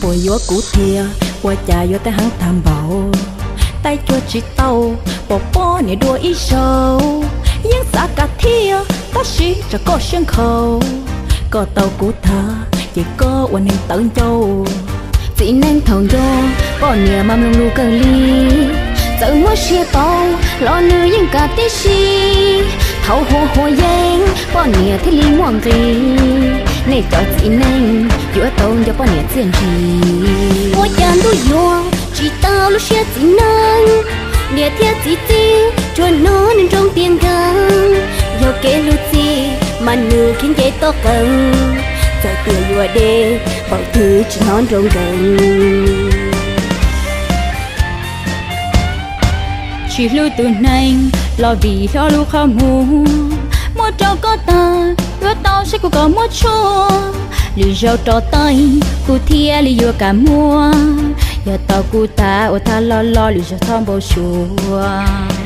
Puas yuav kuv tiag, ua cas yuav tag heev tag npaum, taij cuag tsis tau, pom poj niam dua ib zaug. Yeej xav kam thiab, tab sis tsam koj siab nkhaus, koj tau kuv tag, ces koj ua neeg tawv ncauj. Txiv neej thaum nco, poj niam mas mloog lus kawg li, txawm muab siab tau, los nws yeej kam tib si. Thaum huaj huaj yeej, poj niam thiaj li muaj nqis, nej cov txiv neej yuav tau nco poj niam txiaj ntsig. Ua cas ntuj yuav tsis tau lub siab txiv neej, niam thiab txiv txib tsuas hnov neeg nroo tias nkees. Yog kev hlub txij mas nws khiav nce toj qees, txawm tias yuav deb, paum twg tsis hnov nroo nkees. Tsis hlub tus neeg los vim hlob lub qhov muag, muab rau koj tag, yuav tau saib kuv kom muab tshuaj. Lwm zaug rov taij, kuv thiaj li yuav kam muab. Yog tau kuv tag, ua tag los los, lwm zaug txhob npau suav.